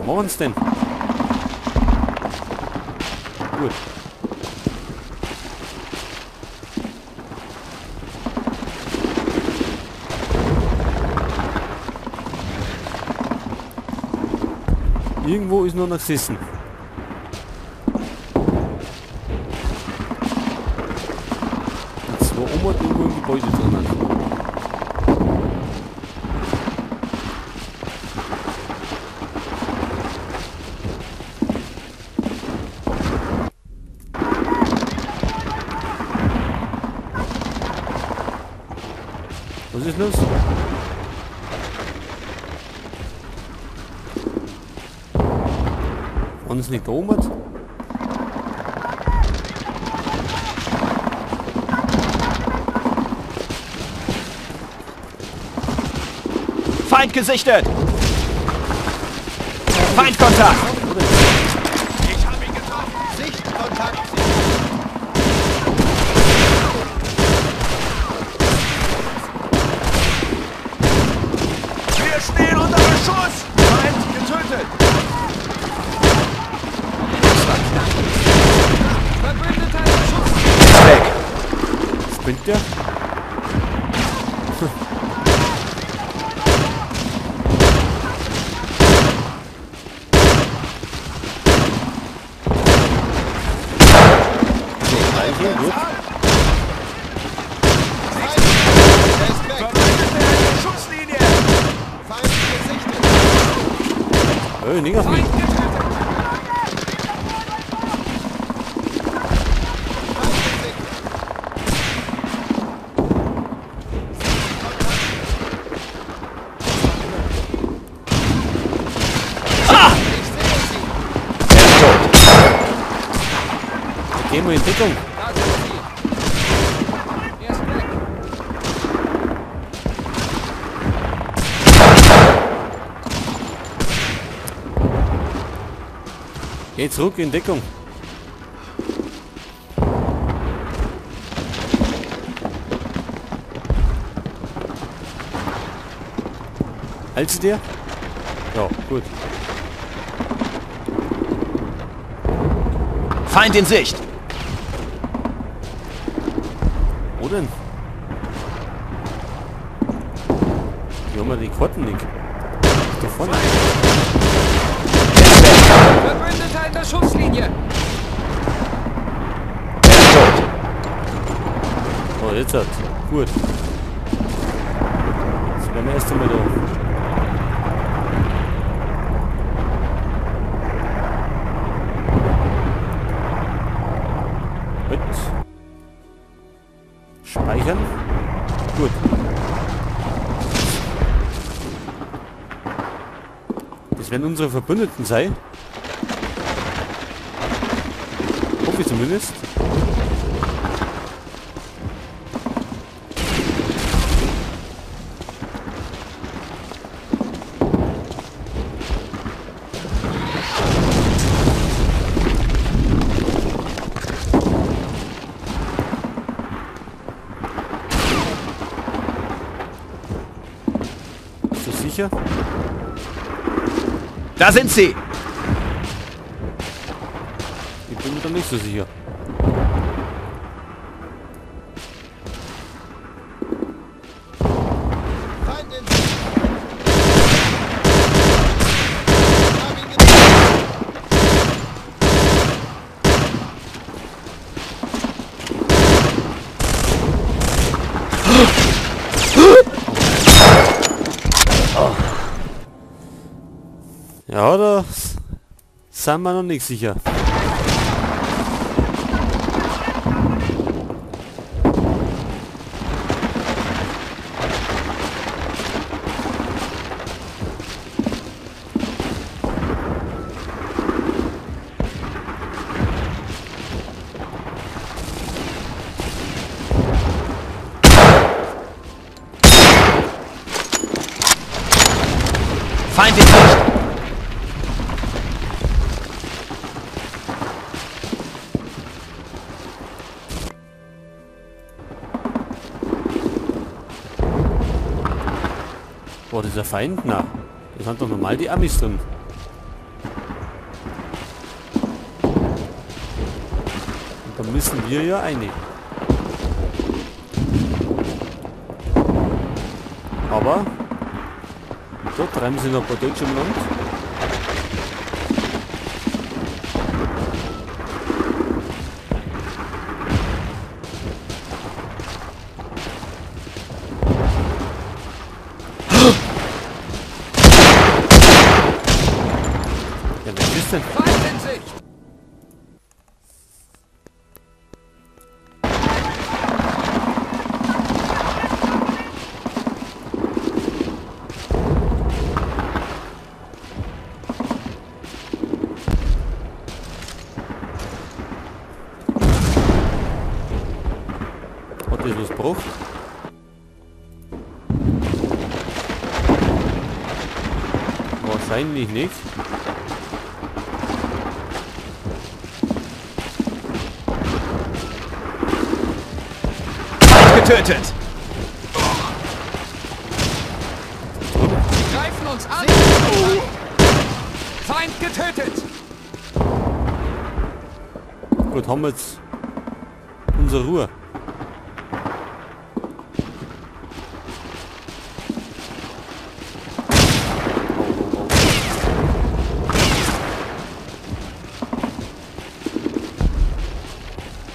Machen sie denn? Gut. Irgendwo ist nur noch gesessen. Jetzt war oben irgendwo im Gebäude drinnen. Was ist los? Und ist nicht da oben? Feind gesichtet! Feindkontakt! Ich habe ihn getroffen! Sichtkontakt! Wir stehen unter Beschuss! Feind getötet! Verbündeter Beschuss! Weg! Spinnt der? Gut. Schusslinie! Hey, nicht auf mich. Ah! Er ist tot. Da gehen wir in Deckung. Geh zurück in Deckung. Hältst du dir? Ja, gut. Feind in Sicht! Wo denn? Hier haben wir die Karten nicht. Da vorne. Verbündeter in der Schusslinie! Tot. Oh, jetzt hat. Gut. Jetzt werden wir erst einmal da. Gut. Speichern. Gut. Das werden unsere Verbündeten sein. Hoffe ich zumindest. Bist du sicher? Da sind sie! Ich bin mir da nicht so sicher. Ja, da sind wir noch nicht sicher. Feind in Sicht! Boah, dieser Feind? Na, da sind doch normal die Amis drin. Da müssen wir ja eine. Aber da treiben sie noch ein paar Deutsche im Land. Ja, wer ist denn? Feind in Sicht! Hat das was gebracht? Wahrscheinlich nicht. Getötet! Sie greifen uns an! Feind getötet! Gut, haben wir jetzt unsere Ruhe.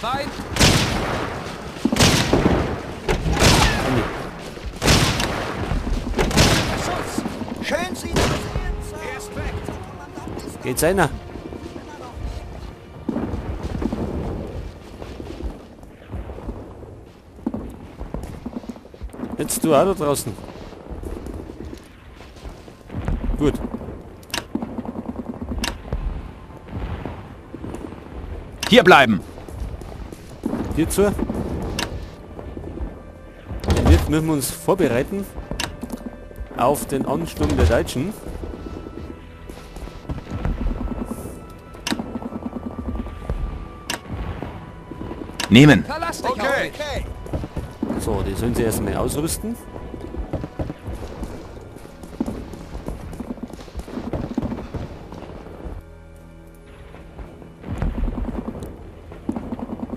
Feind! Schön, Sie zu sehen, Sir. Er ist weg. Geht's einer? Jetzt du auch da draußen. Gut. Hier bleiben. Hierzu. Und jetzt müssen wir uns vorbereiten auf den Ansturm der Deutschen. Nehmen. Verlass dich Okay. auf mich. So, die sollen sie erstmal ausrüsten.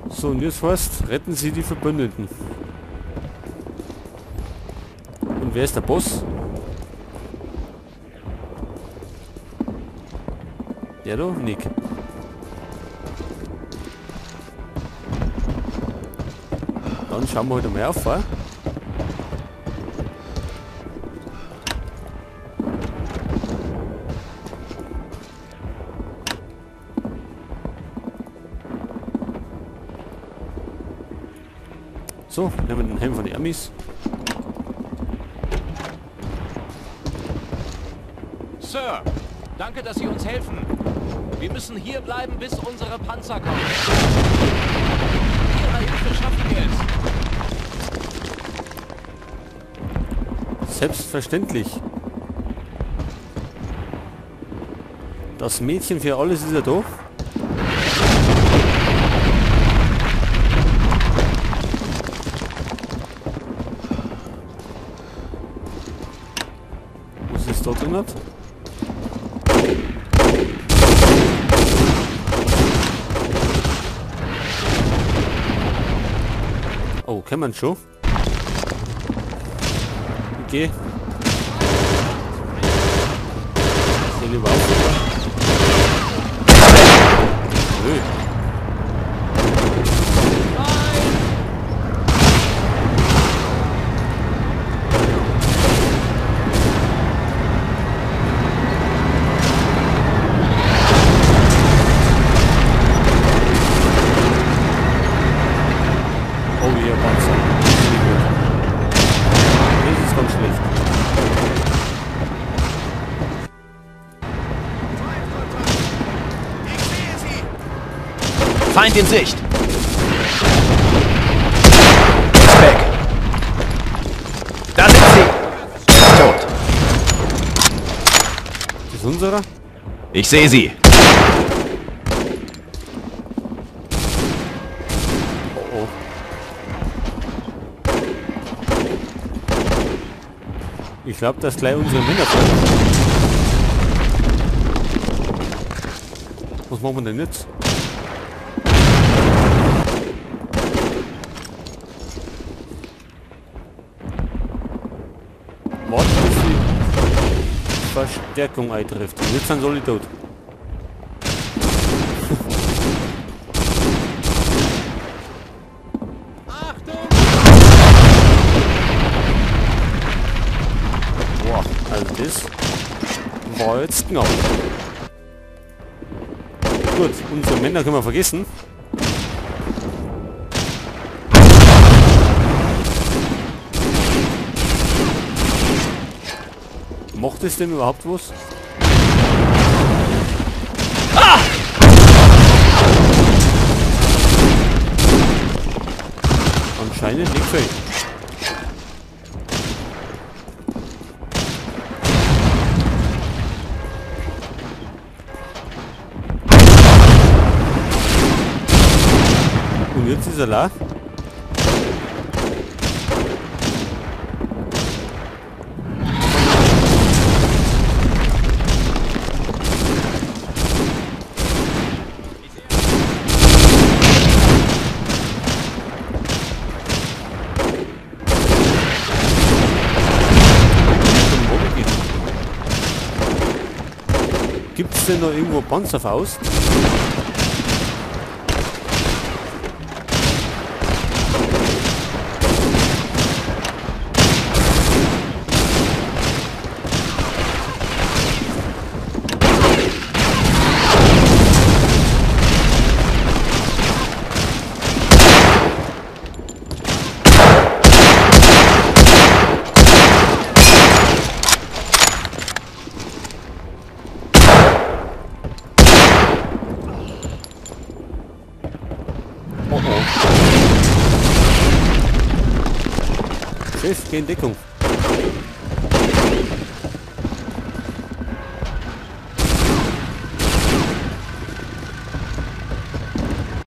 So, und jetzt heißt, retten Sie die Verbündeten. Und wer ist der Boss? Der da? Nick. Dann schauen wir heute mal auf, wa? So, nehmen wir den Helm von den Amis. Sir, danke, dass Sie uns helfen. Wir müssen hier bleiben, bis unsere Panzer kommen. Mit Ihrer Hilfe schaffen wir es. Selbstverständlich. Das Mädchen für alles ist ja da. Was ist da drin? Oh, kann man schon? Okay. Ich lieber auf. Nö. Oh, hier Panzer. Das ist ganz schlecht. Ich sehe sie. Feind in Sicht. Weg. Da sind sie. Tot. Das ist unserer? Ich sehe sie. Oh, oh. Ich glaube, dass gleich unsere Männer kommen. Was machen wir denn jetzt? Warten, bis die Verstärkung eintrifft. Und jetzt sind sie alle tot. Achtung! Boah, also das war jetzt knapp. Gut, unsere Männer können wir vergessen. Macht es denn überhaupt was? Ah! Anscheinend nicht viel. Und jetzt ist er da. Gibt es denn noch irgendwo Panzerfaust? Chef, geh in Deckung.